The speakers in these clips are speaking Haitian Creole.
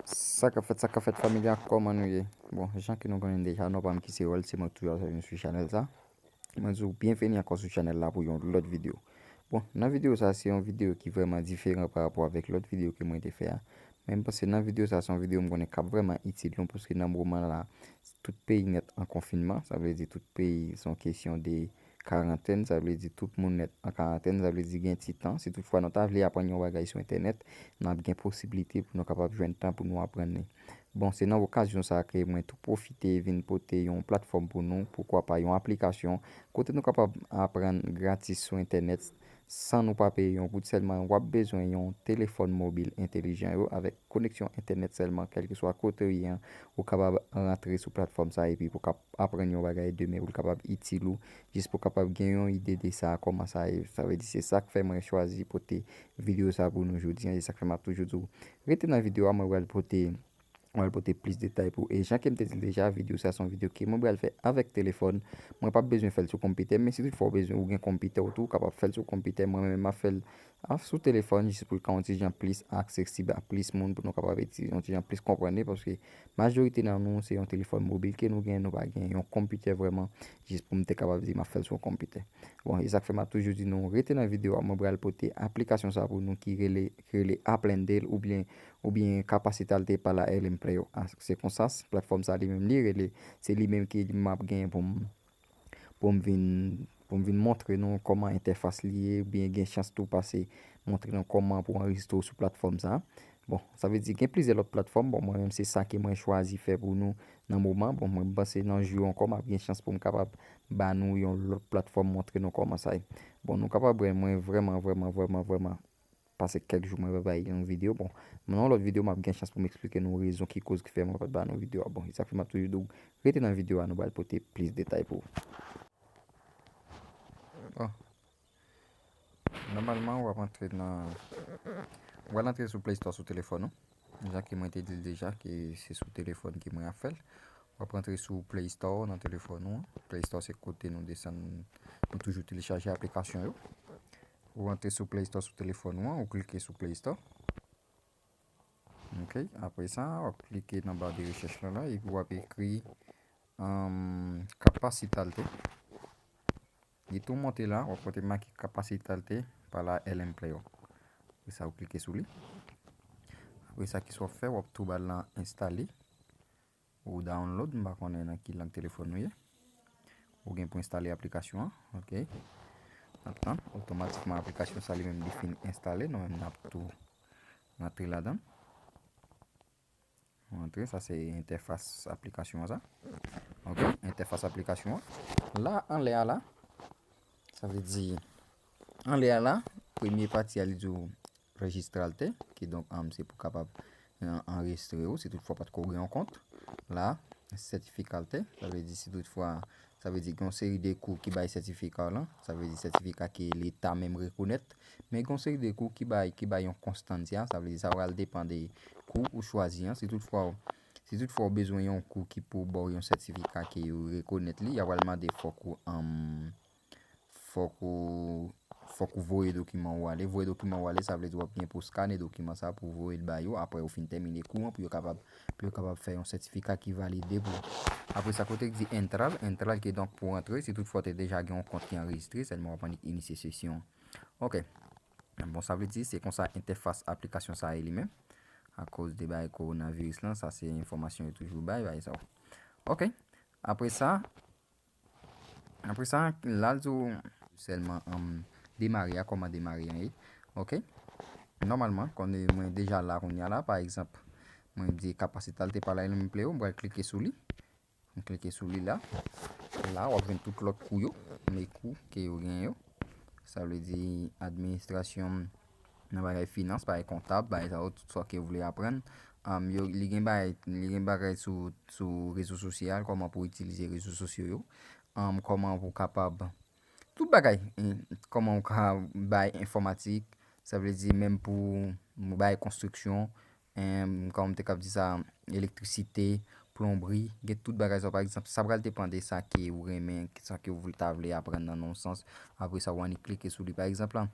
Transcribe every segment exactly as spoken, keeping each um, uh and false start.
Sa k ap fèt, sa k ap fèt, fanmi a, kòman nou ye? Bon, jan ke nou konnen deja, non pa m ki se Rol, se mwen ki toujou ap sèvi nou sou chanèl sa. Mwen di w byenveni ankò sou chanèl la pou yon lòt videyo. Bon, nan videyo sa, se yon videyo ki vrèman diferan pa rapò avèk lòt videyo ke mwen te fè a. Men m panse nan videyo sa, se yon videyo m konnen k ap vrèman itil nou, paske nan moman la, tout peyi nèt an konfinman, sa vle di tout peyi, se yon kesyon de karantèn, sa vle di tout moun nèt an karantèn, sa vle di gen ti tan. Si toutfwa nou ta vle aprann yon bagay sou entènèt, n ap gen posiblite pou nou kapab jwenn tan pou nou aprann li. Bon, se nan okazyon sa ke mwen tou pwofite vin pote yon platfòm pou nou, poukwa pa yon aplikasyon, kote nou kapab aprann gratis sou entènèt, san nou pa peye yon goud. Sèlman w ap bezwen yon telefòn mobil entelijan yo avèk koneksyon entènèt sèlman, kèlkeswa kote w ye an, ou kapab rantre sou platfòm sa epi pou kap aprann yon bagay demen pou l kapab itil ou, jis pou kapab gen yon ide de sa, kòman sa ye. Sa vle di se sa k fè mwen chwazi pote videyo sa pou nou jodi an, se sa k fè m ap toujou di w rete nan videyo a, mwen pral pote mwen pral pote plis detay pou ou. E jan ke m te di l deja, videyo sa se yon videyo ke mwen pral fè avèk telefòn. Mwen p ap bezwen fè l sou konpitè, men si toutfwa w bezwen, ou gen konpitè w tou, ou kapab fè l sou konpitè. Mwen menm, m ap fè l a, sou telefòn, jis pou l ka yon ti jan plis aksesib a plis moun, pou nou kapab iti-, yon ti jan plis konprann li, paske majorite nan nou, se yon telefòn mobil ke nou gen, nou pa gen yon konpitè vrèman, jis pou m te kapab di m ap fè l sou yon konpitè. Bon, e sa k fè m ap toujou di nou, rete nan videyo a, mwen pral pote aplikasyon sa pou nou ki rele, ki rele Applendale oubyen oubyen Capacitarte pa la L M Player. A, se konsa, s-, platfòm sa li menm li rele, se li menm ki m ap genyen pou m, pou m vin, pou m vin montre nou kòman entèfas li ye, oubyen gen chans tou pase montre nou kòman pou anrejistre w sou platfòm sa. Bon, sa vle di gen plizyè lòt platfòm. Bon, mwen menm se sa ke mwen chwazi fè pou nou nan moman. Bon, mwen panse nan jou ankò, m ap gen chans pou m kapab ba nou yon lòt platfòm, montre nou kòman sa ye. Bon, nou kapab wè mwen vrèman, vrèman, vrèman, vrèman pase kèk jou mwen pa bay yon videyo. Bon, nan yon lòt videyo, m ap gen chans pou m eksplike nou rezon ki koz ki fè mwen pa t ba nou videyo a. Bon, e sa k fè m ap toujou di w, rete nan videyo a, nou pral pote plis detay pou ou. Bon. Nòmalman, w ap antre nan, w al antre sou Play Store sou telefòn ou. Jan ke mwen te di l deja, ke se sou telefòn ke mwen ap fè l. W ap antre sou Play Store nan telefòn ou an. Play Store se kote nou desann, nou toujou telechaje aplikasyon yo. Ou antre sou Play Store sou telefòn ou an, ou klike sou Play Store. Ok, apre sa, w ap klike nan ba de rechèch la, la, epi w ap ekri, um, Capacitarte. Li tou monte la, w ap wè te make Capacitarte pa la L M Player. Apre sa, ou klike sou li. Apre sa, kisa w ap fè? W ap tou ba l lan enstale. Ou download, m pa konnen nan ki lang telefòn nou ye. Ou gen pou enstale aplikasyon an, ok. N ap tann, otomatikman aplikasyon sa li menm li fin enstale, nou menm n ap tou rantre ladan. Rantre, sa se entèfas aplikasyon an sa. Ok, entèfas aplikasyon an. La, anlè a la, sa vle di, anlè a la, premye pati a li di w Registrarte, kidonk, um, se pou kapab, uh, anrejistre w, si toutfwa pa t ko gen yon kont. La, Certificarte, sa vle di si toutfwa, sa vle di gen yon seri de kou ki bay sètifika w lan, sa vle di sètifika ke leta menm rekonèt, men gen yon seri de kou ki bay, ki bay yon constancia, sa vle di sa pral depann de kou ou chwazi an, si toutfwa, si toutfwa w bezwen yon kou ki pou ba w yon sètifika ke yo rekonèt li, y a pral mande fòk ou, um, fòk ou, fòk ou voye dokiman ou ale. Voye dokiman ou ale, sa vle di w ap gen pou skane dokiman sa pou voye l ba yo. Apre ou fin tèmine kou an, pou yo kapab, pou yo kapab fè yon sètifika ki valide pou ou. Apre sa, kote k di entrar, entrar kidonk pou antre, si toutfwa w te deja gen yon kont ki anrejistre, sèlman w ap annik inisye sesyon. Ok. Bon, sa vle di, se konsa entèfas aplikasyon sa ye li menm. Akoz de bagay kowonaviris lan, sa se enfòmasyon yo toujou bay, bagay sa yo. Ok. Apre sa, Apre sa, la l di w sèlman, um, demare a, kòman demare an ye. Ok? Nòmalman, konnen mwen deja la kounye a la, pa egzanp, mwen di Capacitarte pa la L M Player, mwen pral klike sou li. Mwen klike sou li la. La, w ap jwenn tout lòt kou yo, men kou ke yo gen yo. Sa vle di administrasyon nan bagay finans, bagay kontab, bagay sa yo, tout sa ke w vle aprann. Um, yo, li gen bagay, li gen bagay sou, sou rezo sosyal, kòman pou itilize rezo sosyo yo. Um, kòman pou kapab, tout bagay, eh, kòman w ka bay enfòmatik, sa vle di menm pou bay konstriksyon, em, kòman m te kab di sa, elektrisite, plonbri, gen tout bagay sa, pa egzanp, sa pral depann de sa ke ou renmen, sa ke ou vle, ta vle aprann nan yon sans. Apre sa, ou annik klike sou li. Pa egzanp, la,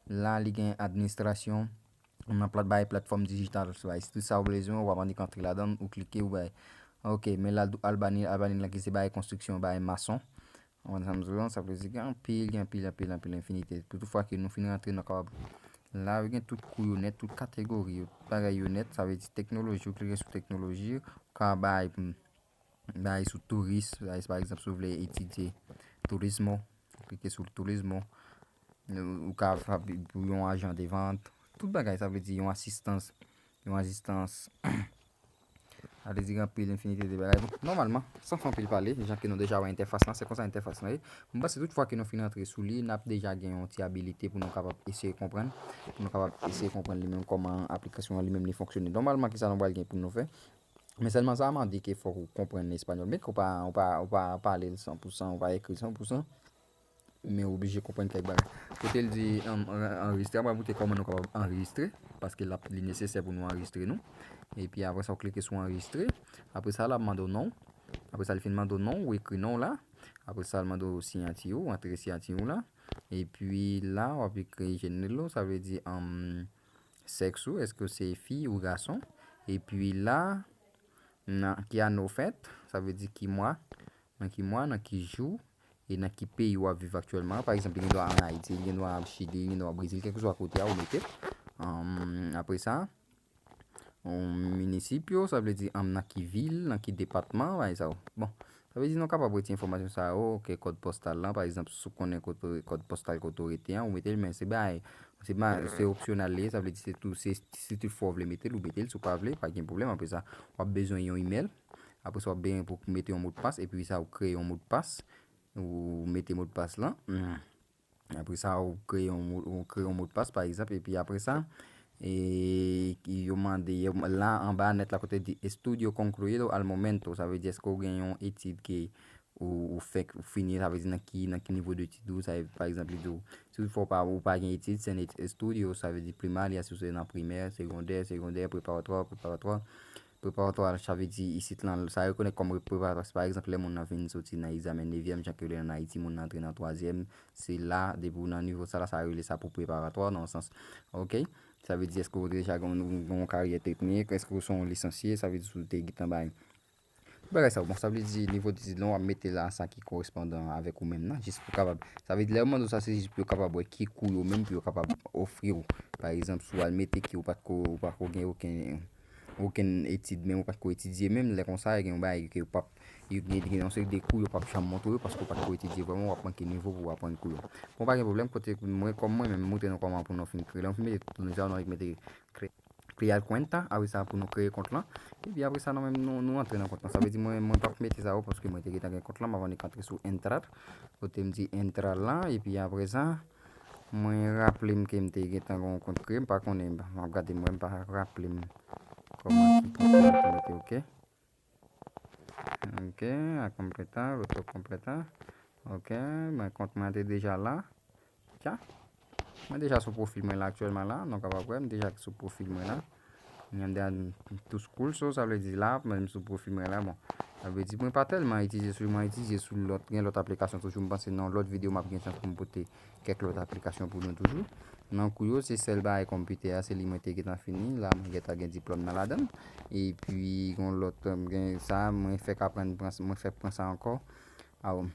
la, li gen administrasyon, nan plat bay platfòm dijital, bay tout sa ou bezwen, w ap annik antre ladan, ou klike, ou bay. Ok, men la, Albany, Albany la ki se bay konstriksyon, bay mason. Ou konprann sa m di w lan, sa vle di gen anpil, gen anpil, anpil, anpil, enfinite. Pou tout fwa ke nou fin rantre, nou kapab. La, yo gen tout kou yo nèt, tout kategori yo, tout bagay yo nèt, sa vle di teknoloji, ou klike sou teknoloji, ou ka bay, bay sou touris, bay, pa egzanp, si w vle etidye turismo, ou klike sou turismo, ou, ou ka fè pou yon ajan de vant, tout bagay, sa vle di yon asistans, yon asistans, sa vle di gen anpil enfinite de bagay. Bon, nòmalman, san fè anpil pale, jan ke nou deja wè entèfas lan, se konsa entèfas lan ye. Mwen panse tout fwa ke nou fin antre sou li, n ap deja gen yon ti abilite pou nou kapab eseye konprann, pou nou kapab eseye konprann li menm kòman aplikasyon an li menm li fonksyone. Nòmalman, kisa nou pral gen pou nou fè? Men sèlman sa a mande ke fòk ou konprann espanyòl. Byenke ou pa, ou pa, ou pa pale l san pou san, ou pa ekri l san pou san, men ou oblije konprann kèk bagay. Kote l di, um, an-, anrejistre, apre moutre kòman nou kapab anrejistre, paske l ap, li nesesè pou nou anrejistre nou. Epi apre sa, ou klike sou anrejistre. Apre sa, l ap mande w non w. Apre sa, li fin mande w non w, ou ekri non w la. Apre sa, l mande w siyati w, antre siyati w la. Epi la, w ap ekri jenero, sa vle di, um, sèks ou, èske w se fi ou gason. Epi la, nan ki ane w fèt, sa vle di ki mwa, nan ki mwa, nan ki jou, e nan ki peyi w ap viv aktyèlman. Pa egzanp, li gen dwa an Ayiti, li gen dwa an Chili, li gen dwa Brezil, kèlkeswa kote a ou mete. Anm, apre sa, yon minisipyo, sa vle di, anm, nan ki vil, nan ki depatman, bagay sa yo. Bon, sa vle di nou kapab retire enfòmasyon sa yo, ok, kòd pòstal lan, pa egzanp, si w konnen kote, kòd pòstal kote w rete an, ou mete l, men se bay, se ba, se opsyonal li ye, sa vle di se tou, se, si tout fwa w vle mete l, ou mete l, si w pa vle, pa gen pwoblèm, apre sa, w ap bezwen yon imèl, apre sa, w ap bezwen pou mete yon modpas, epi sa, ou kreye yon modpas, ou mete modpas lan, hmm. Apre sa, ou kreye yon mo-, ou kreye yon modpas, pa egzanp, epi apre sa, e, yo mande, yo, la anba nèt la kote di estudio concluido al momento, sa vle di èske w gen yon etid ke ou, ou fèk, ou fini, sa vle di nan ki, nan ki nivo de etid ou, sa, pa egzanp, li di w, si toutfwa w pa, ou pa gen etid, se estudio, sa vle di primaria, si w se nan primè, segondè, segondè, preparatwa, preparatwa, preparatwa, sa vle di isit lan, sa rekonèt kòm preparatwa, se pa egzanp, lè moun nan vin soti nan egzamen nevyèm, jan ke lè an Ayiti, moun nan antre nan twazyèm, se la, depi w nan nivo sa la, sa rele sa pou preparatwa, nan yon sans. Ok? Sa vle di, èske w deja gen yon, gen yon karyè teknik? Èske w se yon lisansye? Sa vle di, si w te gentan bay tout bagay sa yo. Bon, sa vle di, nivo de etid lan, w ap mete la sa ki korespondan avèk ou menm nan, jis pou kapab. Sa vle di, lè yo mande w sa, se jis pou yo kapab wè ki kou yo menm, pou yo kapab ofri w. Pa egzanp, si w al mete ke w pa t ko, ou pa ko gen okenn, okenn etid, menm ou pa t ko etidye menm, lè konsa, gen yon bagay ke yo p ap, yo gen, gen yon seri de kou yo p ap janm montre w, paske w pa t ko etidye vrèman, w ap manke nivo pou w aprann kou yo. Bon, pa gen pwoblèm, kote mwen, kòm mwen menm, montre nou kòman pou nou fin kreye. Lè nou fin mete tout nou sa, nou mete kreye. Crear cuenta, apre sa pou nou kreye kont lan. Epi apre sa, nou menm, nou, nou antre nan kont lan. Sa vle di, mwen, mwen p ap mete sa yo, paske mwen te gentan gen kont lan, m ap annik antre sou entrar. Kote m di entrar lan, epi apre sa, mwen raple m ke m te gentan gen yon kont kreye, m pa konnen, m ap gade, mwen, m pa raple m kòman ki kont mwen te mete, ok. Ok, a completa, loto completa. Ok, men kont mwen te deja la. Tcha. Mwen deja sou pwofil mwen la aktyèlman la. Nou kapab wè m deja sou pwofil mwen la. Mwen deja tous cool, so sa vle di la, mwen sou pwofil mwen la. Bon, sa vle di mwen pa tèlman itilize sou, mwen itilize sou lòt, gen lòt aplikasyon toujou. M panse nan lòt videyo m ap gen chans pou m pote kèk lòt aplikasyon pou nou toujou. Nan kou yo, se sèl bagay konpitè a, se li mwen te gentan fini. La, mwen gentan gen diplòm nan ladan l. Epi, gen lòt, gen sa, mwen fèk aprann pran, mwen fèk pran sa ankò. Aw,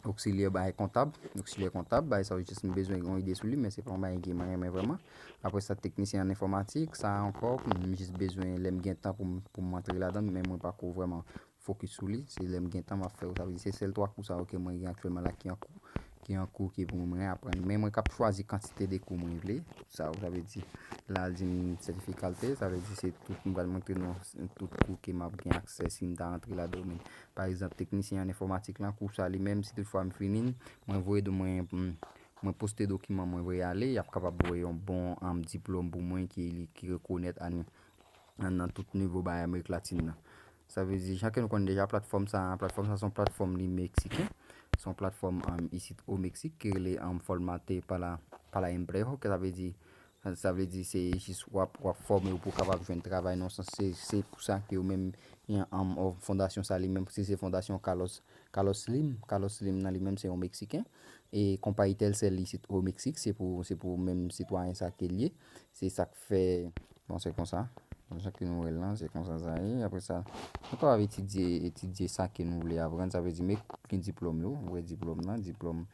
oksilyè bagay kontab, oksilyè kontab, bagay sa yo jis m bezwen gen yon ide sou li, men se pa yon bagay ke mwen renmen vrèman. Apre sa, teknisyen an enfòmatik, sa ankò, m jis bezwen lè m gen tan pou m, pou m antre ladan l, men mwen pa ko vrèman fokis sou li, se lè m gen tan m ap fè yo. Sa vle di se sèl twa kou sa yo ke mwen gen aktyèlman la ki an kou, ki an kou ke pou mwen aprann. Men mwen k ap chwazi kantite de kou mwen vle. Sa yo, sa vle di, la l di m sètifikalte, sa vle di se tout, m pral montre nou tout kou ke m ap gen aksè si m ta antre ladan yo. Men, pa egzanp, teknisyen an enfòmatik lan, kou sa li menm, si tout fwa m fini l, mwen voye do-, mwen, mwen poste dokiman mwen voye ale, y ap kapab voye yon bon, um, diplòm pou mwen ki, ki rekonèt an, nan, nan tout nivo bay Amerik Latin nan. Sa vle di, jan ke nou konnen deja, platfòm sa, platfòm sa se yon platfòm li meksiken. Se yon platfòm, um, isit o Meksik ki rele, um, Formate para, para Empleo, ke sa vle di, Sa vle di se jis w ap, w ap fòme w pou w kapab jwenn travay nan sans se, se pou sa ke yo menm, yon, um, fondasyon sa li menm, si se fondasyon Carlos, Carlos Slim, Carlos Slim nan li menm se yon Meksiken. E konpayi Telcel li se o Meksik, se pou, se pou menm sitwayen sa ke l ye. Se sa k fè, bon, se konsa. Bon, jan ke nou wè l lan, se konsa sa ye. Apre sa, nou kapab etidye, etidye sa ke nou vle aprann. Sa vle di, men gen diplòm yo, ou wè diplòm nan, diplòm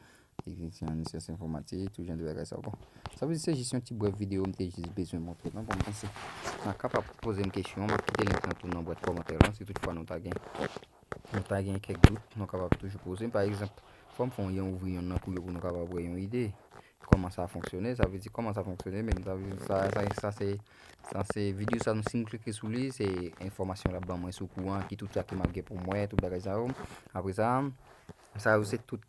teknisyen an syans enfòmatik, tout jan de bagay sa yo. Bon, sa vle di se jis yon ti brèf videyo m te jis bezwen montre nou. Bon, m panse n a kapab poze m kesyon, m ap kite link lan tou nan bwat kòmantè lan, si toutfwa nou ta gen, nou ta gen kèk dout, nou kapab toujou poze m. Pa egzanp, fò m fè yon ouvri yon nan kou yo pou nou kapab wè yon ide. Kòman sa fonksyone, sa vle di kòman sa fonksyone, men sa vle di sa, sa, sa se, sa se videyo sa, si m klike sou li, se enfòmasyon l ap ban mwen sou kouran, ki tout sa ke m ap gen pou m wè, tout bagay sa yo. Apre sa, sa yo se tout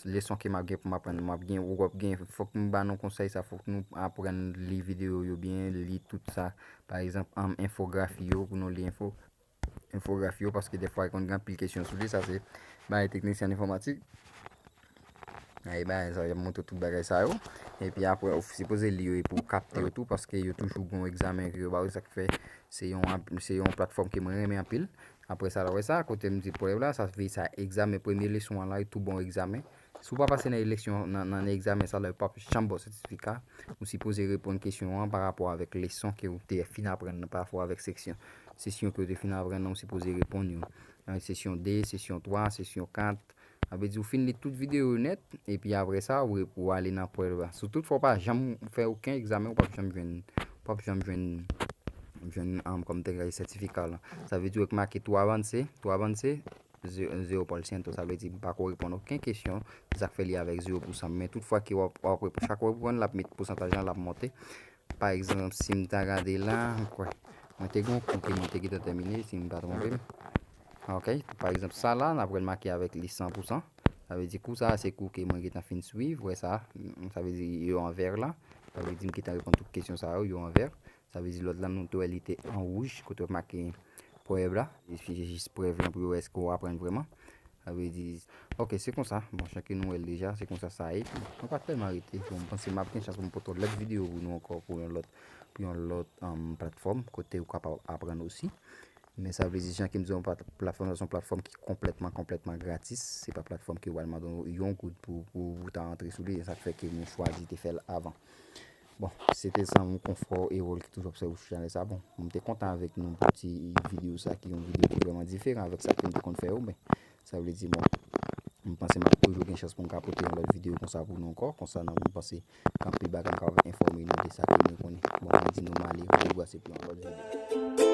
leson ke m ap gen pou m aprann. M ap gen, w ap gen, fòk m ba nou konsèy sa, fòk nou aprann li videyo yo byen, li tout sa. Pa egzanp, an enfografi yo, pou nou li enfo, enfografi yo, paske defwa konn gen anpil kesyon sou li, sa se bagay teknisyen enfòmatik. Ay, bagay sa, y ap montre tout bagay sa yo. Epi apre, ou sipoze li yo epi w kapte yo tou, paske yo toujou gen yon egzamen ke yo ba w, sa k fè se yon ap-, se yon platfòm ke mwen renmen anpil. Apre sa, la, wè sa, kote m di prèv la, sa vle sa egzamen, premye leson an la, tou bon egzamen. Si w pa pase nan eleksyon, nan, nan egzamen sa la, yo p ap janm ba w sètifika. Ou sipoze reponn kesyon an pa rapò avèk leson ke w te fin aprann nan, pa rapò avèk seksyon, sesyon ke w te fin aprann nan, ou sipoze reponn yo. Nan sesyon de, sesyon twa, sesyon kat, sa vle di ou fin li tout videyo yo nèt, epi apre sa, ou, ou ale nan prèv la. Si toutfwa w pa janm fè okenn egzamen, ou p ap janm jwenn, ou p ap janm jwenn, jwenn, um, kòm te gade sètifika lan. Sa vle di ou make twa avanse, twa avanse, ze-, zewo por ciento. Sa vle di m pa ko reponn okenn kesyon, se sa k fè li avèk zewo pousan. Men toutfwa ke w ap, w ap reponn, chak w ap reponn, l ap met pousantaj lan, l ap monte. Pa egzanp, si m ta gade la, m kwè, mwen te gen yon kou ke mwen te gentan tèmine, si m pa twonpe m. Ok, pa egzanp, sa la, n ap remake avèk li san pousan. Sa vle di kou sa, se kou ke mwen gentan fin swiv, wè sa, sa vle di yo an vè la. Sa vle di m gentan reponn tout kesyon sa yo, yo an vè. Sa vle di lòt la, nou te wè li te an wouj, kote w make prèv la. Epi se jis prèv lan pou yo wè èske w aprann vrèman. Sa vle di, ok, se konsa. Bon, jan ke nou wè l deja, se konsa sa ye. Mwen pa tèlman rete. Bon, m panse m ap gen chans pou m pote yon lòt videyo pou nou ankò, pou yon lòt, pou yon lòt, um, platfòm, kote ou kapab aprann osi. Men sa vle di, jan ke m di, yon plat-, platfòm sa, se yon platfòm ki konplètman, konplètman gratis. Se pa platfòm ke w al mande yon goud pou, pou, pou ta antre sou li. E sa k fè ke nou chwazi te fè l avan. Bon, se te zanmi w Konfò Erol ki toujou ap sèvi w sou chanèl sa. Bon, m te kontan avèk nou pou ti videyo sa, ki yon videyo ki vrèman diferan avèk sa ke m te konn fè yo, men sa vle di, bon, m panse m ap toujou gen chans pou m ka pote yon lòt videyo konsa pou nou ankò. Konsa, nan, m panse gen anpil bagay m kapab enfòme nou de sa ke nou konnen. Bon, m di nou m ale, m deplase pou yon lòt videyo.